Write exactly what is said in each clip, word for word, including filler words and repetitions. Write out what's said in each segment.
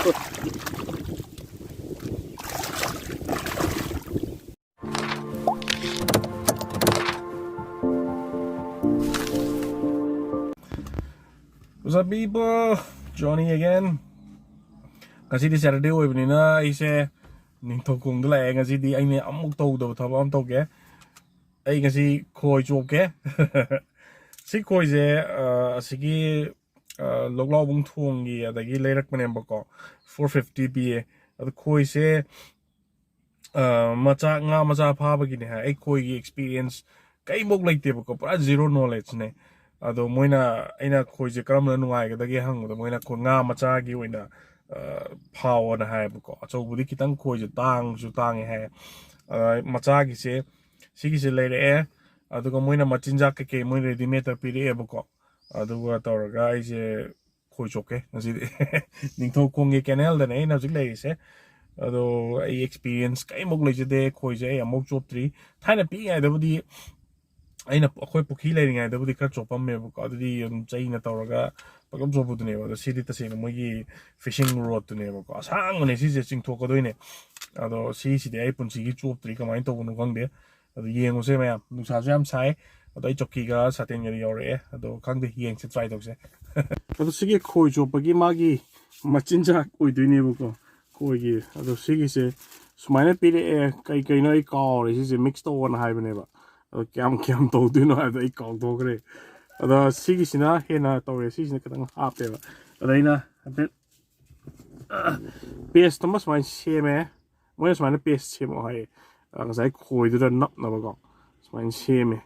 What's up, people? Johnny again. ꯉꯁꯤꯗꯤ Saturday ꯑꯣꯏꯕꯅꯤꯅ ꯑꯩꯁꯦ ꯅꯤꯡꯊꯧꯈꯣꯡꯗ ꯂꯥꯛꯑꯦ꯫ ꯉꯁꯤꯗꯤ ꯑꯩꯅ ꯑꯃꯨꯛ ꯇꯧꯗꯕ ꯊꯕꯛ ꯑꯃ ꯇꯧꯒꯦ꯫ ꯑꯩ ꯉꯁꯤ ꯈꯣꯏ ꯆꯣꯞꯀꯦ꯫ ꯁꯤ ꯈꯣꯏꯁꯦ, ꯑ, ꯑꯁꯤꯒꯤ, ꯑ, ꯂꯣꯛꯂꯥꯎꯕꯨꯡ ꯊꯣꯡꯒꯤ ꯑꯗꯒꯤ ꯂꯩꯔꯛꯄꯅꯦꯕꯀꯣ꯫ Four fifty ꯄꯤꯌꯦ꯫ ꯑꯗꯣ ꯈꯣꯏꯁꯦ, ꯑ, ꯃꯆꯥ, ꯉꯥ ꯃꯆꯥ ꯐꯥꯕꯒꯤꯅꯦ ꯍꯥꯏ꯫ ꯑꯩ ꯈꯣꯏꯒꯤ experience ꯀꯩꯃꯨꯛ ꯂꯩꯇꯦꯕꯀꯣ, ꯄꯨꯔꯥ zero knowledge ꯅꯦ꯫ ꯑꯗꯣ ꯃꯣꯏꯅ, ꯑꯩꯅ ꯈꯣꯏꯁꯦ ꯀꯔꯝꯕꯅ ꯅꯨꯡꯉꯥꯏꯒꯗꯒꯦ ꯍꯪꯕꯗ, ꯃꯣꯏꯅ ꯈꯣ-, ꯉꯥ ꯃꯆꯥꯒꯤ ꯑꯣꯏꯅ, ꯑ, ꯐꯥꯎꯑꯣꯅ ꯍꯥꯏꯌꯦꯕꯀꯣ꯫ ꯑꯆꯧꯕꯗꯤ ꯈꯤꯇꯪ ꯈꯣꯏꯁꯦ ꯇꯥꯡꯁꯨ ꯇꯥꯡꯉꯦ ꯍꯥꯏ꯫ ꯑ, ꯃꯆꯥꯒꯤꯁꯦ, ꯁꯤꯒꯤꯁꯦ ꯂꯩꯔꯛꯑꯦ꯫ ꯑꯗꯨꯒ ꯃꯣꯏꯅ ꯃꯆꯤꯟꯖꯥꯛ ꯀꯩꯀꯩ ꯃꯣꯏ readymade ꯇ ꯄꯤꯔꯛꯑꯦꯕꯀꯣ꯫ ꯑꯗꯨꯒ ꯇꯧꯔꯒ ꯑꯩꯁꯦ ꯈꯣꯏ ꯆꯣꯞꯀꯦ ꯉꯁꯤꯗꯤ꯫ ꯅꯤꯡꯊꯧꯈꯣꯡꯒꯤ canal ꯗꯅꯦ ꯑꯩꯅ ꯍꯧꯖꯤꯛ ꯂꯩꯔꯤꯁꯦ꯫ ꯑꯗꯣ ꯑꯩ experience ꯀꯔꯤꯃꯨꯛ ꯂꯩꯖꯗꯦ, ꯈꯣꯏꯁꯦ ꯑꯩ ꯑꯃꯨꯛ ꯆꯣꯞꯇ꯭ꯔꯤ꯫ ꯊꯥꯏꯅ ꯄꯤꯛꯏꯉꯩꯗꯕꯨꯗꯤ, ꯑꯩꯅ, ꯑꯩꯈꯣꯏ ꯄꯨꯈ꯭ꯔꯤ ꯂꯩꯔꯤꯉꯩꯗꯕꯨꯗꯤ ꯈꯔ ꯆꯣꯞꯄꯝꯃꯦꯕꯀꯣ, ꯑꯗꯨꯗꯤ ꯑꯗꯨꯝ ꯆꯩꯅ ꯇꯧꯔꯒ ꯄꯪꯆꯣꯞ ꯆꯣꯞꯄꯗꯨꯅꯦꯕ꯫ ꯑꯗꯣ ꯁꯤꯗꯤ ꯇꯁꯦꯡꯅ ꯃꯣꯏꯒꯤ fishing rod ꯇꯨꯅꯦꯕꯀꯣ, ꯑꯁꯥꯡꯕꯅꯦ ꯁꯤꯁꯦ, ꯆꯤꯡꯊꯣꯛꯀꯗꯣꯏꯅꯦ꯫ ꯑꯗꯣ ꯁꯤꯁꯤꯗꯤ ꯑꯩ ꯄꯨꯟꯁꯤꯒꯤ ꯆꯣꯞꯇ꯭ꯔꯤ, ꯀꯃꯥꯏꯅ ꯇꯧꯕꯅꯣ ꯈꯪꯗꯦ꯫ ꯑꯗꯣ ꯌꯦꯡꯉꯨꯁꯦ ꯃꯌꯥꯝ, ꯅꯨꯡꯁꯥꯁꯨ ꯌꯥꯝ ꯁꯥꯏ꯫ ꯑꯗꯣ ꯑꯩ ꯆꯧꯀꯤꯒ ꯁꯥꯇꯤꯟꯒꯗꯤ ꯌꯧꯔꯛꯑꯦ꯫ ꯑꯗꯣ ꯈꯪꯗꯦ, ꯌꯦꯡꯁꯦ, try ꯇꯧꯁꯦ꯫ ꯑꯗꯣ ꯁꯤꯒꯤ ꯈꯣꯏ ꯆꯣꯞꯄꯒꯤ ꯃꯥꯒꯤ ꯃꯆꯤꯟꯖꯥꯛ ꯑꯣꯏꯗꯣꯏꯅꯦꯕꯀꯣ, ꯈꯣꯏꯒꯤ꯫ ꯑꯗꯣ ꯁꯤꯒꯤꯁꯦ ꯁꯨꯃꯥꯏꯅ ꯄꯤꯔꯛꯑꯦ, ꯀꯩ ꯀꯩꯅꯣ ꯑꯩ ꯀꯥꯎꯔꯦ, ꯁꯤꯁꯦ mix ꯇꯧꯑꯣꯅ ꯍꯥꯏꯕꯅꯦꯕ꯫ ꯑꯗꯣ ꯀꯌꯥꯝ ꯀꯌꯥꯝ ꯇꯧꯗꯣꯏꯅꯣ ꯍꯥꯏꯕꯗꯣ ꯑꯩ ꯀꯥꯎꯊꯣꯛꯈ꯭ꯔꯦ꯫ ꯑꯗꯣ ꯁꯤꯒꯤꯁꯤꯅ ꯍꯦꯟꯅ ꯇꯧꯔꯦ, ꯁꯤꯁꯤꯅ ꯈꯤꯇꯪ ꯍꯥꯞꯄꯦꯕ꯫ ꯑꯗ ꯑꯩꯅ ꯍꯥꯏꯐꯦꯠ paste ꯑꯃ ꯁꯨꯃꯥꯏꯅ ꯁꯦꯝꯃꯦ꯫ ꯃꯣꯏꯅ ꯁꯨꯃꯥꯏꯅ paste ꯁꯦꯝꯃꯛꯑꯣ ꯍꯥꯏꯌꯦ꯫ ꯑ, ꯉꯁꯥꯏ ꯈꯣꯏꯗꯨꯗ ꯅꯞꯅꯕꯀꯣ ꯁꯨꯃꯥꯏꯅ ꯁꯦꯝꯃꯦ꯫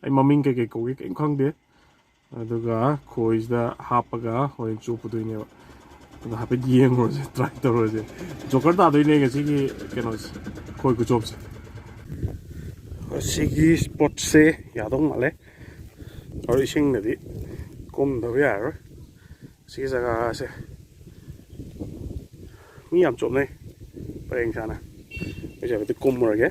ꯑꯩ ꯃꯃꯤꯡ ꯀꯩꯀꯩ ꯀꯧꯒꯦ ꯀꯔꯤꯝ ꯈꯪꯗꯦ꯫ ꯑꯗꯨꯒ ꯈꯣꯏꯁꯤꯗ ꯍꯥꯞꯄꯒ ꯍꯣꯔꯦꯟ ꯆꯣꯞꯄꯗꯣꯏꯅꯦꯕ꯫ ꯑꯗꯣ ꯍꯥꯏꯐꯦꯠ ꯌꯦꯡꯉꯨꯔꯁꯦ, try ꯇꯧꯔꯁꯦ꯫ Joker ꯇꯥꯗꯣꯏꯅꯦ ꯉꯁꯤꯒꯤ ꯀꯩꯅꯣꯁꯦ, ꯈꯣꯏ ꯈꯨꯆꯣꯞꯁꯦ꯫ ꯑꯁꯤꯒꯤ spot ꯁꯦ ꯌꯥꯗꯧ ꯃꯥꯜꯂꯦ꯫ ꯑꯗꯣ ꯏꯁꯤꯡꯗꯗꯤ ꯀꯨꯝꯗꯕ ꯌꯥꯔꯔꯣꯏ꯫ ꯁꯤꯒꯤ ꯖꯒꯥꯁꯦ ꯃꯤ ꯌꯥꯝ ꯆꯣꯞꯅꯩ ꯄꯔꯦꯡ ꯁꯥꯅ꯫ ꯑꯩꯁꯦ ꯍꯥꯏꯐꯦꯠꯇꯤ ꯀꯨꯝꯃꯨꯔꯒꯦ꯫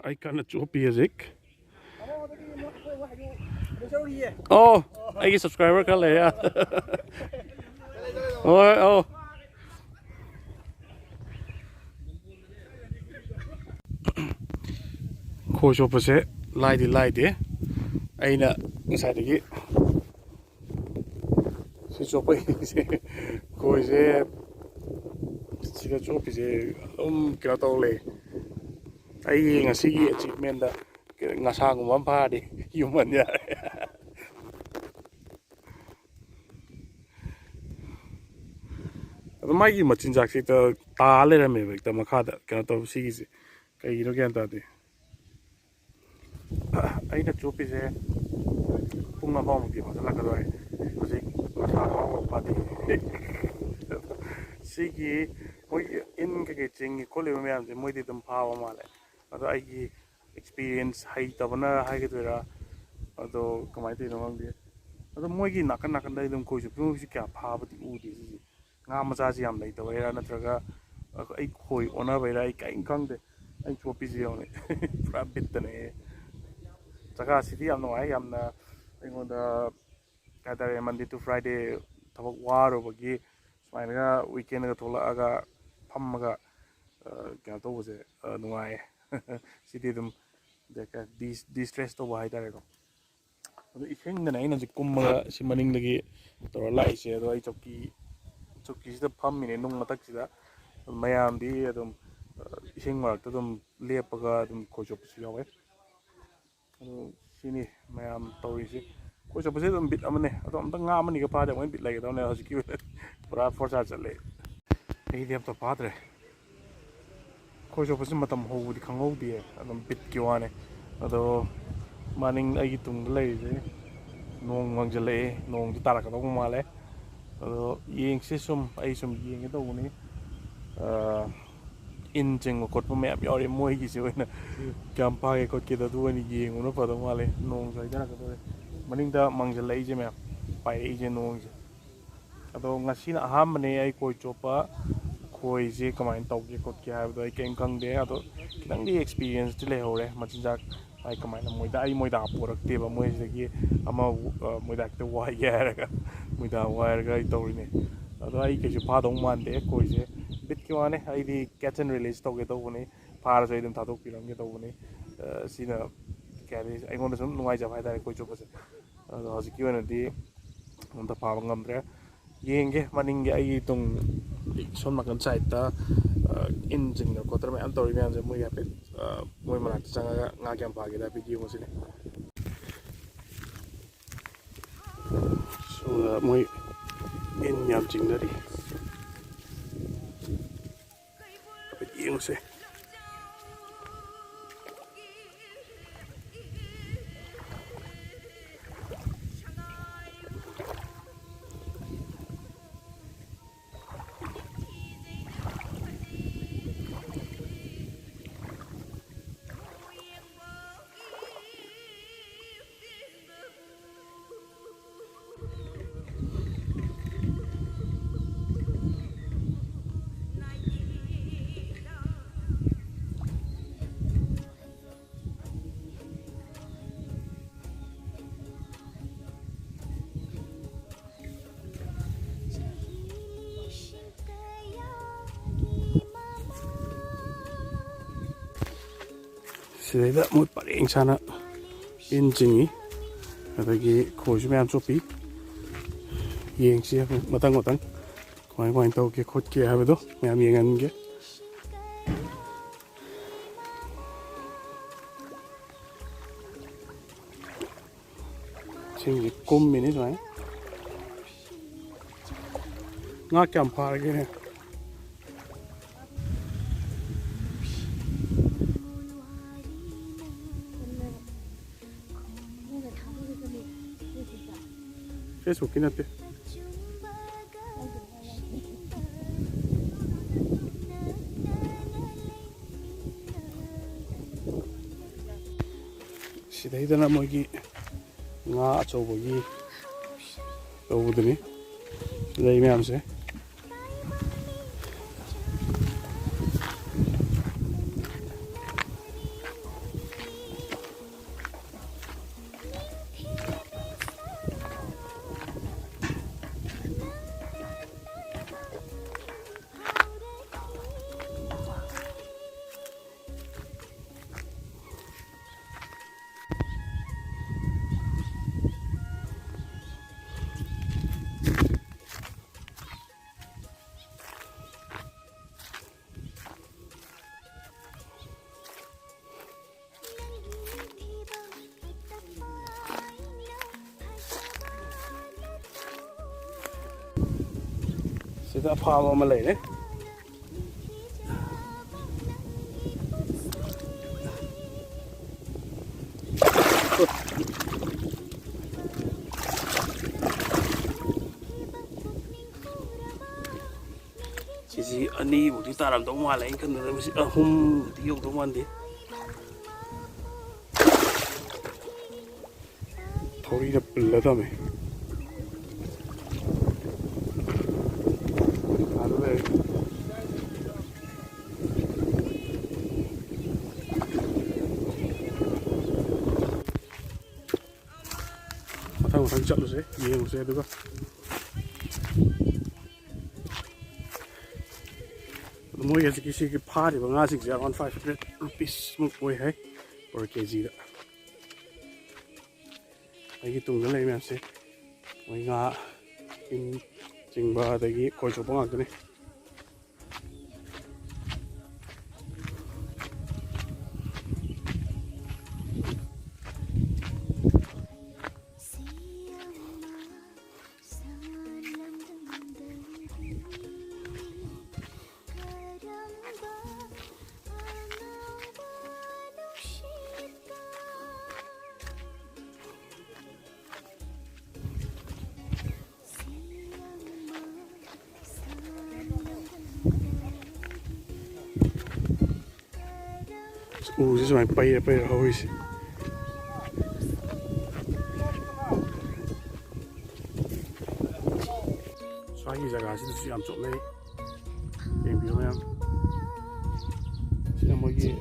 ꯑꯩ ꯀꯟꯅ ꯆꯣꯞꯄꯤ ꯍꯧꯖꯤꯛ꯫ ꯑꯣ, ꯑꯩꯒꯤ subscriber ꯈꯔ ꯂꯩꯔꯦ꯫ ꯍꯣꯏ, ꯑꯧ꯫ ꯈꯣꯏ ꯆꯣꯞꯄꯁꯦ ꯂꯥꯏꯗꯤ ꯂꯥꯏꯗꯦ꯫ ꯑꯩꯅ ꯉꯁꯥꯏꯗꯒꯤ ꯁꯤ ꯆꯣꯞꯄꯩꯁꯦ, ꯈꯣꯏꯁꯦ ꯁꯤꯗ ꯆꯣꯞꯄꯤꯁꯦ ꯑꯗꯨꯝ ꯀꯩꯅꯣ ꯇꯧ ꯂꯩ꯫ ꯑꯩꯒꯤ ꯉꯁꯤꯒꯤ achievement ꯗ ꯉꯁꯥꯡꯒꯨꯝꯕ ꯑꯃ ꯐꯥꯔꯗꯤ ꯌꯨꯝ ꯍꯟ ꯌꯥꯔꯦ꯫ ꯑꯗꯣ ꯃꯥꯒꯤ ꯃꯆꯤꯟꯖꯥꯛꯁꯦ ꯍꯦꯛꯇ ꯇꯥ ꯂꯩꯔꯝꯃꯦꯕ, ꯍꯦꯛꯇ ꯃꯈꯥꯗ ꯀꯩꯅꯣ ꯇꯧꯕ ꯁꯤꯒꯤꯁꯦ꯫ ꯀꯩꯒꯤꯅꯣ ꯒ꯭ꯌꯥꯟ ꯇꯥꯗꯦ꯫ ꯑꯩꯅ ꯆꯣꯞꯄꯤꯁꯦ ꯄꯨꯡ ꯑꯃꯃꯨꯛꯇꯤ ꯐꯥꯖꯤꯜꯂꯛꯀꯗꯧꯔꯦ꯫ ꯍꯧꯖꯤꯛ ꯃꯁꯥ ꯐꯥꯎꯕ ꯐꯥꯗꯦ꯫ ꯁꯤꯒꯤ ꯃꯣꯏꯒꯤ ꯏꯟ ꯀꯩꯀꯩ ꯆꯤꯡꯉꯤ ꯈꯣꯠꯂꯤꯕ ꯃꯌꯥꯝꯁꯦ ꯃꯣꯏꯗꯤ ꯑꯗꯨꯝ ꯐꯥꯕ ꯃꯥꯜꯂꯦ꯫ ꯑꯗꯣ ꯑꯩꯒꯤ experience ꯍꯩꯇꯕꯅ ꯍꯥꯏꯒꯗꯣꯏꯔꯥ, ꯑꯗꯣ ꯀꯃꯥꯏꯅ ꯇꯧꯔꯤꯅꯣ ꯈꯪꯗꯦ꯫ ꯑꯗꯣ ꯃꯣꯏꯒꯤ ꯅꯥꯀꯟ ꯅꯥꯀꯟꯗ ꯑꯗꯨꯝ ꯈꯣꯏ ꯆꯣꯞꯄꯤ, ꯃꯣꯏꯁꯤ ꯀꯌꯥ ꯐꯥꯕꯗꯤ ꯎꯗꯦ ꯁꯤꯁꯦ꯫ ꯉꯥ ꯃꯆꯥꯁꯤ ꯌꯥꯝ ꯂꯩꯇꯕꯩꯔꯥ ꯅꯠꯇ꯭ꯔꯒ ꯑꯩ ꯈꯣꯏ ꯑꯣꯟꯅꯕꯩꯔꯥ ꯑꯩ ꯀꯔꯤꯝ ꯈꯪꯗꯦ꯫ ꯑꯩ ꯆꯣꯞꯄꯤꯁꯤ ꯌꯦꯡꯉꯨꯅꯦ꯫ ꯄꯨꯔꯥ ꯕꯤꯠꯇꯅꯦ꯫ ꯖꯒꯥꯁꯤꯗꯤ ꯌꯥꯝ ꯅꯨꯡꯉꯥꯏ, ꯌꯥꯝꯅ ꯑꯩꯉꯣꯟꯗ ꯀꯩ ꯍꯥꯏꯇꯥꯔꯦ, Monday to Friday ꯊꯕꯛ ꯋꯥꯔꯨꯕꯒꯤ ꯁꯨꯃꯥꯏꯅꯒ weekend ꯒ ꯊꯣꯛꯂꯛꯑꯒ ꯐꯝꯃꯒ, ꯑ, ꯀꯩꯅꯣ ꯇꯧꯕꯁꯦ, ꯑ, ꯅꯨꯡꯉꯥꯏꯌꯦ꯫ ꯁꯤꯗꯤ ꯑꯗꯨꯝ ꯗꯤ-, ꯗꯤꯁꯇ꯭ꯔꯦꯁ ꯇꯧꯕ ꯍꯥꯏꯇꯥꯔꯦꯀꯣ꯫ ꯑꯗꯣ ꯏꯁꯤꯡꯗꯅꯦ ꯑꯩꯅ ꯍꯧꯖꯤꯛ ꯀꯨꯝꯃꯒ ꯁꯤ ꯃꯅꯤꯡꯗꯒꯤ ꯇꯧꯔ ꯂꯥꯛꯏꯁꯦ꯫ ꯑꯗꯣ ꯑꯩ ꯆꯧꯀꯤ, ꯆꯧꯀꯤꯁꯤꯗ ꯐꯝꯃꯤꯅꯦ ꯅꯨꯡ ꯃꯊꯛꯁꯤꯗ꯫ ꯃꯌꯥꯝꯗꯤ ꯑꯗꯨꯝ, ꯑ, ꯏꯁꯤꯡ ꯃꯔꯛꯇ ꯑꯗꯨꯝ ꯂꯦꯞꯄꯒ ꯑꯗꯨꯝ ꯈꯣꯏ ꯆꯣꯞꯄꯁꯨ ꯌꯥꯎꯋꯦ꯫ ꯑꯗꯨ ꯁꯤꯅꯤ ꯃꯌꯥꯝ ꯇꯧꯔꯤꯁꯦ꯫ ꯈꯣꯏ ꯆꯣꯞꯄꯁꯦ ꯑꯗꯨꯝ ꯕꯤꯠ ꯑꯃꯅꯦ꯫ ꯑꯗꯣ ꯑꯝꯇ ꯉꯥ ꯑꯃꯅꯤꯒ ꯐꯥꯗꯤ ꯑꯃꯨꯛ ꯍꯦꯟꯅ ꯕꯤꯠ ꯂꯩꯒꯗꯕꯅꯦ꯫ ꯍꯧꯖꯤꯛꯀꯤ ꯑꯣꯏꯅꯗꯤ ꯄꯨꯔꯥ ꯐꯣꯔꯁꯥ ꯆꯠꯂꯦ꯫ ꯑꯩꯗꯤ ꯑꯝꯇ ꯐꯥꯗ꯭ꯔꯦ꯫ ꯈꯣꯏ ꯆꯣꯞꯄꯁꯤ ꯃꯇꯝ ꯍꯧꯕꯗꯤ ꯈꯪꯍꯧꯗꯦ꯫ ꯑꯗꯨꯝ ꯕꯤꯠꯀꯤ ꯋꯥꯅꯦ꯫ ꯑꯗꯣ ꯃꯅꯤꯡ ꯑꯩꯒꯤ ꯇꯨꯡꯗ ꯂꯩꯔꯤꯁꯦ ꯅꯣꯡ ꯃꯪꯁꯤꯜꯂꯛꯑꯦ꯫ ꯅꯣꯡꯁꯤ ꯇꯥꯔꯛꯀꯗꯧꯕ ꯃꯥꯜꯂꯦ꯫ ꯑꯗꯣ ꯌꯦꯡꯁꯤ ꯁꯨꯝ, ꯑꯩ ꯁꯨꯝ ꯌꯦꯡꯒꯦ ꯇꯧꯕꯅꯤ꯫ ꯑ, ꯏꯟ ꯆꯤꯡꯕ ꯈꯣꯠꯄ ꯃꯌꯥꯝ ꯌꯥꯎꯔꯤ꯫ ꯃꯣꯏꯒꯤꯁꯦ ꯑꯣꯏꯅ ꯀꯌꯥꯝ ꯐꯥꯒꯦ ꯈꯣꯠꯀꯦꯗꯣ ꯑꯗꯨ ꯑꯣꯏꯅ ꯌꯦꯡꯕꯅ ꯐꯗꯧ ꯃꯥꯜꯂꯦ꯫ ꯅꯣꯡꯁꯨ ꯍꯩꯊꯔꯛꯀꯗꯧꯔꯦ꯫ ꯃꯅꯤꯡꯗ ꯃꯪꯁꯤꯜꯂꯛꯏꯁꯦ ꯃꯌꯥꯝ, ꯄꯥꯏꯔꯛꯏꯁꯦ ꯅꯣꯡꯁꯦ꯫ ꯑꯗꯣ ꯉꯁꯤꯅ ꯑꯍꯥꯟꯕꯅꯦ ꯑꯩ ꯈꯣꯏ ꯆꯣꯞꯄ꯫ ꯈꯣꯏꯁꯦ ꯀꯃꯥꯏꯅ ꯇꯧꯒꯦ ꯈꯣꯠꯀꯦ ꯍꯥꯏꯕꯗꯣ ꯑꯩ ꯀꯔꯤꯝ ꯈꯪꯗꯦ꯫ ꯑꯗꯣ ꯈꯤꯇꯪꯗꯤ ꯑꯦꯛꯁꯄꯤꯔꯤꯌꯦꯟꯁꯇꯤ ꯂꯩꯍꯧꯔꯦ꯫ ꯃꯆꯤꯟꯖꯥꯛ ꯑꯩ ꯀꯃꯥꯏꯅ ꯃꯣꯏꯗ ꯑꯩ ꯃꯣꯏꯗ ꯄꯣꯔꯛꯇꯦꯕ꯫ ꯃꯣꯏꯁꯤꯗꯒꯤ ꯑꯃ, ꯑ, ꯃꯣꯏꯗ ꯈꯤꯇꯪ ꯋꯥꯏꯒꯦ ꯍꯥꯏꯔꯒ ꯃꯣꯏꯗ ꯋꯥꯏꯔꯒ ꯑꯩ ꯇꯧꯔꯤꯅꯦ꯫ ꯑꯗꯣ ꯑꯩ ꯀꯩꯁꯨ ꯐꯥꯗꯧ ꯃꯥꯟꯗꯦ ꯈꯣꯏꯁꯦ꯫ ꯕꯤꯠꯀꯤ ꯋꯥꯅꯦ꯫ ꯑꯩꯗꯤ catch and release ꯇꯧꯒꯦ ꯇꯧꯕꯅꯤ꯫ ꯐꯥꯔꯁꯨ ꯑꯩ ꯑꯗꯨꯝ ꯊꯥꯗꯣꯛꯄꯤꯔꯝꯒꯦ ꯇꯧꯕꯅꯤ꯫ ꯑ, ꯁꯤꯅ ꯀꯩ ꯍꯥꯏꯅꯤ, ꯑꯩꯉꯣꯟꯗ ꯁꯨꯝ ꯅꯨꯡꯉꯥꯏꯖꯕ ꯍꯥꯏꯇꯥꯔꯦ ꯈꯣꯏ ꯆꯨꯞꯄꯁꯦ꯫ ꯑꯗꯣ ꯍꯧꯖꯤꯛꯀꯤ ꯑꯣꯏꯅꯗꯤ ꯑꯝꯇ ꯐꯥꯕ ꯉꯝꯗ꯭ꯔꯦ꯫ ꯌꯦꯡꯒꯦ ꯃꯅꯤꯡꯒꯤ ꯑꯩꯒꯤ ꯇꯨꯡ ꯁꯣꯝ ꯅꯥꯀꯟ ꯁꯥꯏꯠꯇ, ꯑ, ꯏꯟ ꯆꯤꯡꯗꯅ ꯈꯣꯠꯇꯅ ꯃꯌꯥꯝ ꯇꯧꯔꯤ ꯃꯌꯥꯝꯁꯦ, ꯃꯣꯏ ꯍꯥꯏꯐꯦꯠ, ꯑ, ꯃꯣꯏ ꯃꯅꯥꯛꯇ ꯆꯪꯉꯒ ꯉꯥ ꯀꯌꯥꯝ ꯐꯥꯒꯦꯗ ꯍꯥꯏꯐꯦꯠ ꯌꯦꯡꯉꯨꯁꯤꯅꯦ꯫ ꯁꯣꯝꯗ ꯃꯣꯏ ꯏꯟ ꯌꯥꯝ ꯆꯤꯡꯅꯔꯤ꯫ ꯍꯥꯏꯐꯦꯠ ꯌꯦꯡꯉꯨꯁꯦ꯫ ꯁꯤꯗꯩꯗ ꯃꯣꯏ ꯄꯔꯦꯡ ꯁꯥꯅ ꯏꯟ ꯆꯤꯡꯉꯤ, ꯑꯗꯒꯤ ꯈꯣꯏꯁꯨ ꯃꯌꯥꯝ ꯆꯣꯞꯄꯤ꯫ ꯌꯦꯡꯁꯤ ꯃꯊꯪ ꯃꯊꯪ ꯀꯃꯥꯏ ꯀꯃꯥꯏꯅ ꯇꯧꯒꯦ ꯈꯣꯠꯀꯦ ꯍꯥꯏꯕꯗꯣ ꯃꯌꯥꯝ ꯌꯦꯡꯍꯟꯒꯦ꯫ ꯏꯁꯤꯡꯁꯦ ꯀꯨꯝꯃꯤꯅꯤ ꯁꯨꯃꯥꯏꯅ꯫ ꯉꯥ ꯀꯌꯥꯝ ꯐꯥꯔꯒꯦꯅꯦ? Facebook ꯀꯤ ꯅꯠꯇꯦ꯫ ꯁꯤꯗꯩꯗꯅ ꯃꯣꯏꯒꯤ ꯉꯥ ꯑꯆꯧꯕꯒꯤ ꯇꯧꯕꯗꯨꯅꯤ꯫ ꯂꯩ ꯃꯌꯥꯝꯁꯦ꯫ ꯑꯐꯥꯕ ꯑꯃ ꯂꯩꯔꯦ꯫ ꯁꯤꯁꯤ ꯑꯅꯤꯕꯨꯗꯤ ꯇꯥꯔꯝꯗꯧ ꯃꯥꯜꯂꯦ, ꯑꯩꯅ ꯈꯟꯕꯗ ꯃꯁꯤ ꯑꯍꯨꯝꯗꯤ ꯌꯧꯗꯧ ꯃꯥꯟꯗꯦ꯫ ꯊꯧꯔꯤꯗ ꯄꯨꯜꯂ ꯊꯝꯃꯦ꯫ ꯑꯗꯨ ꯂꯩꯔꯦ꯫ ꯃꯊꯪ ꯃꯊꯪ ꯆꯠꯂꯨꯁꯦ, ꯌꯦꯡꯉꯨꯁꯦ꯫ ꯑꯗꯨꯒ ꯃꯣꯏ ꯍꯧꯖꯤꯛꯀꯤ ꯁꯤꯒꯤ ꯐꯥꯔꯤꯕ ꯉꯥꯁꯤꯡꯁꯦ around five hundred rupees ꯃꯨꯛ ꯑꯣꯏ ꯍꯥꯏ per ꯀꯦꯖꯤꯗ꯫ ꯑꯩꯒꯤ ꯇꯨꯡꯗ ꯂꯩ ꯃꯌꯥꯝꯁꯦ ꯃꯣꯏ ꯉꯥ ꯏꯟ ꯆꯤꯡꯕ ꯑꯗꯒꯤ ꯈꯣꯏ ꯆꯣꯞꯄ ꯉꯥꯛꯇꯅꯤ꯫ ꯎꯁꯦ ꯁꯨꯃꯥꯏꯅ ꯄꯩꯔ ꯄꯩꯔ ꯍꯧꯔꯤꯁꯦ꯫ ꯁ꯭ꯋꯥꯏꯒꯤ ꯖꯒꯥꯁꯤꯗꯁꯨ ꯌꯥꯝ ꯆꯣꯠꯅꯩ꯫ ꯌꯦꯡꯕꯤꯌꯨ ꯃꯌꯥꯝ꯫ ꯁꯤꯅ ꯃꯣꯏꯒꯤ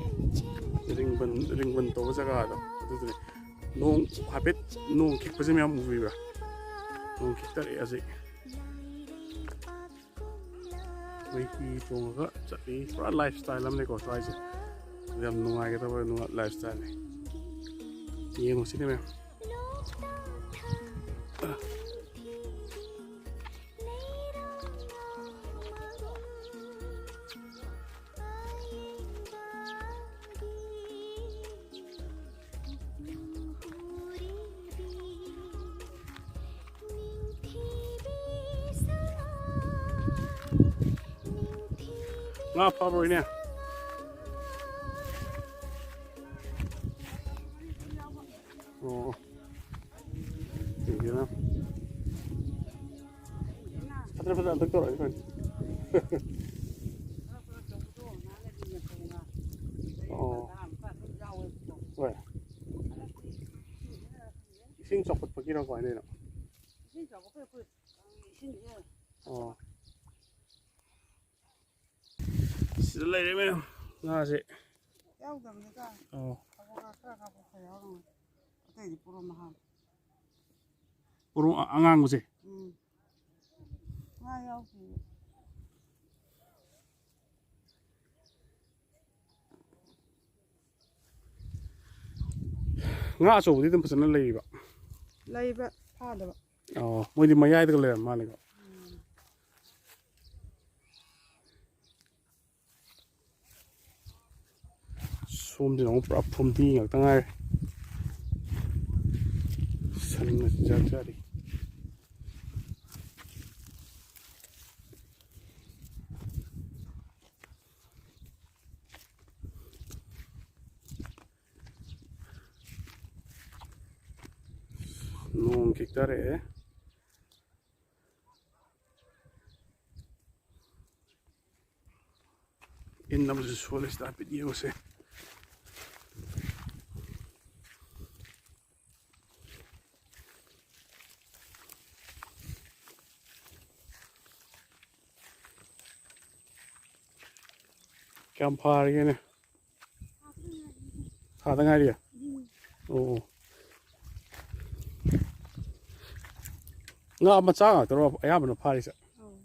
ꯔꯤꯡꯕꯟ, ꯔꯤꯡꯕꯟ ꯇꯧꯕ ꯖꯒꯥꯗꯣ ꯑꯗꯨꯗꯨꯅꯦ꯫ ꯅꯣꯡ ꯍꯥꯏꯐꯦꯠ, ꯅꯣꯡ ꯈꯤꯛꯄꯁꯦ ꯃꯌꯥꯝ ꯎꯕꯤꯕ꯭ꯔꯥ? ꯅꯣꯡ ꯈꯤꯛꯇꯔꯛꯑꯦ ꯍꯧꯖꯤꯛ꯫ ꯃꯣꯏ ꯍꯤ ꯇꯣꯡꯉꯒ ꯆꯠꯂꯤ꯫ ꯄꯨꯔꯥ ꯂꯥꯏꯐ ꯁ꯭ꯇꯥꯏꯜ ꯑꯃꯅꯦꯀꯣ ꯁ꯭ꯋꯥꯏꯁꯦ꯫ ꯌꯥꯝ ꯅꯨꯡꯉꯥꯏꯒꯗꯕ ꯅꯨꯡꯉꯥꯏ-, ꯂꯥꯏꯐ ꯁ꯭ꯇꯥꯏꯜꯅꯦ꯫ ꯌꯦꯡꯉꯨꯁꯤꯅꯦ ꯃꯌꯥꯝ꯫ ꯉꯥ ꯐꯥꯕ꯭ꯔꯣ, ꯏꯅꯦ? ꯑꯣ꯫ ꯌꯦꯡꯒꯦꯅ꯫ ꯐꯖꯅ ꯐꯖꯅ ꯑꯝꯇ ꯇꯧꯔꯛꯑꯣ, ꯑꯩꯈꯣꯏ꯫ ꯑꯣ꯫ ꯍꯣꯏ꯫ ꯏꯁꯤꯡ ꯆꯥꯎꯈꯠꯄꯒꯤꯔꯣ, ꯀꯃꯥꯏꯅ ꯇꯧꯔꯤꯅꯣ? ꯏꯁꯤꯡ ꯆꯥꯎꯈꯠꯄꯒꯤ ꯑꯩꯈꯣꯏ, ꯏꯁꯤꯡꯁꯦ ꯑꯣ꯫ ꯁꯤꯗ ꯂꯩꯔꯦ ꯃꯌꯥꯝ ꯉꯥꯁꯦ꯫ ꯌꯥꯎꯗꯕꯅꯤꯗ꯫ ꯑꯣ꯫ ꯐꯕꯧ ꯉꯥ ꯈꯔ ꯈꯔ ꯈꯔ ꯌꯥꯎꯔꯝꯒꯅꯤ꯫ ꯑꯇꯩꯗꯤ ꯄꯣꯔꯣꯝ ꯃꯍꯥꯝ꯫ ꯄꯣꯔꯣꯝ ꯑ-, ꯑꯉꯥꯡꯕꯁꯦ? ꯎꯝ꯫ ꯉꯥ ꯌꯥꯎꯗꯦ꯫ ꯉꯥ ꯑꯆꯧꯕꯗꯤ ꯑꯗꯨꯝ ꯐꯖꯅ ꯂꯩꯔꯤꯕ? ꯂꯩꯕ, ꯐꯥꯗꯕ꯫ ꯑꯣ, ꯃꯣꯏꯗꯤ ꯃꯌꯥꯏꯗꯒ ꯂꯩꯔꯝ ꯃꯥꯜꯂꯦꯀꯣ꯫ ꯎꯝ꯫ ꯁꯣꯝꯁꯤꯅ ꯑꯃꯨꯛ ꯄꯨꯔꯥ ꯐꯨꯝꯗꯤ ꯉꯥꯛꯇ ꯉꯥꯏꯔꯦ꯫ ꯁꯟ ꯃꯆꯤꯟꯖꯥꯛ ꯆꯥꯔꯤ꯫ ꯅꯣꯡ ꯈꯤꯛꯊꯔꯛꯑꯦ꯫ ꯏꯟ ꯑꯃꯁꯨ ꯁꯣꯜꯂꯤ ꯁꯤꯗ ꯍꯥꯏꯐꯦꯠ ꯌꯦꯡꯉꯨꯁꯦ꯫ ꯀꯌꯥꯝ ꯐꯥꯔꯒꯦꯅꯦ? ꯊꯥꯗ ꯉꯥꯏꯔꯤꯌꯦ? ꯎꯝ꯫ ꯑꯣ, ꯑꯣ꯫ ꯉꯥ ꯃꯆꯥ ꯉꯥꯛꯇꯔꯣ ꯑꯌꯥꯝꯕꯅ ꯐꯥꯔꯤꯁꯦ? ꯑꯧ꯫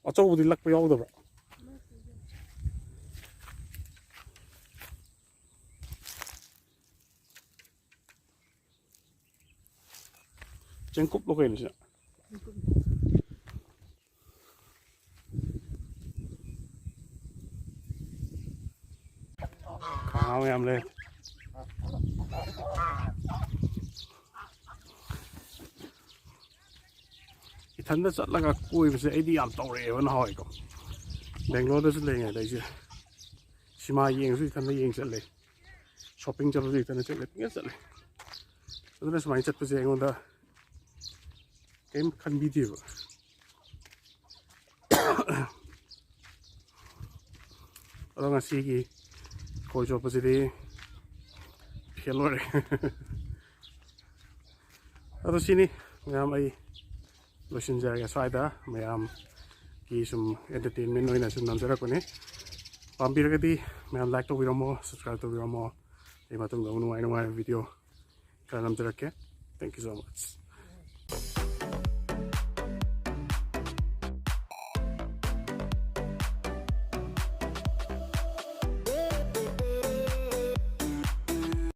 ꯑꯆꯧꯕꯗꯤ ꯂꯛꯄ ꯌꯥꯎꯗꯕ꯭ꯔꯥ? ꯂꯛꯇꯦꯗ꯫ ꯆꯦꯡꯀꯨꯞꯂꯣ ꯀꯩꯅꯣ ꯁꯤꯅ? ꯆꯦꯡꯀꯨꯞꯅꯤ꯫ ꯀꯥꯡꯉꯥ ꯃꯌꯥꯝ ꯂꯩ꯫ ꯏꯊꯟꯗ ꯆꯠꯂꯒ ꯀꯣꯏꯕꯁꯦ ꯑꯩꯗꯤ ꯌꯥꯝ ꯇꯧꯔꯛꯑꯦꯕ ꯅꯍꯥꯟꯋꯥꯏꯀꯣ꯫ ꯕꯦꯡꯒ꯭ꯂꯣꯔꯗꯁꯨ ꯂꯩꯔꯤꯉꯩꯗ ꯑꯩꯁꯦ ꯁꯤꯃꯥ ꯌꯦꯡꯉꯁꯨ ꯏꯊꯟꯗ ꯌꯦꯡ ꯆꯠꯂꯦ, ꯁꯣꯞꯄꯤꯡ ꯆꯠꯂꯁꯨ ꯏꯊꯟꯗ ꯆꯠꯂꯦ, ꯄꯨꯡꯆꯠ ꯆꯠꯂꯦ꯫ ꯑꯗꯨꯅ ꯁꯨꯃꯥꯏꯅ ꯆꯠꯄꯁꯦ ꯑꯩꯉꯣꯟꯗ ꯀꯩꯝ ꯈꯟꯕꯤꯗꯦꯕ꯫ ꯑꯗꯣ ꯉꯁꯤꯒꯤ ꯈꯣꯏ ꯆꯣꯞꯄꯁꯤꯗꯤ ꯐꯦꯜ ꯑꯣꯏꯔꯦ꯫ ꯑꯗꯣ ꯁꯤꯅꯤ ꯃꯌꯥꯝ, ꯑꯩ ꯂꯣꯏꯁꯤꯟꯖꯔꯒꯦ ꯁ꯭ꯋꯥꯏꯗ꯫ ꯃꯌꯥꯝꯒꯤ ꯁꯨꯝ ꯑꯦꯟꯇꯔꯇꯦꯟꯃꯦꯟ ꯑꯣꯏꯅ ꯁꯨꯝ ꯅꯝꯖꯔꯛꯄꯅꯦ꯫ ꯄꯥꯝꯕꯤꯔꯒꯗꯤ ꯃꯌꯥꯝ ꯂꯥꯏꯛ ꯇꯧꯕꯤꯔꯝꯃꯣ, ꯁꯕꯁꯀ꯭ꯔꯥꯏꯕ ꯇꯧꯕꯤꯔꯝꯃꯣ꯫ ꯑꯩ ꯃꯇꯨꯡꯗ ꯑꯃꯨꯛ ꯅꯨꯡꯉꯥꯏ ꯅꯨꯡꯉꯥꯏꯕ ꯚꯤꯗꯤꯑꯣ ꯈꯔ ꯅꯝꯖꯔꯛꯀꯦ꯫ Thank you so much꯫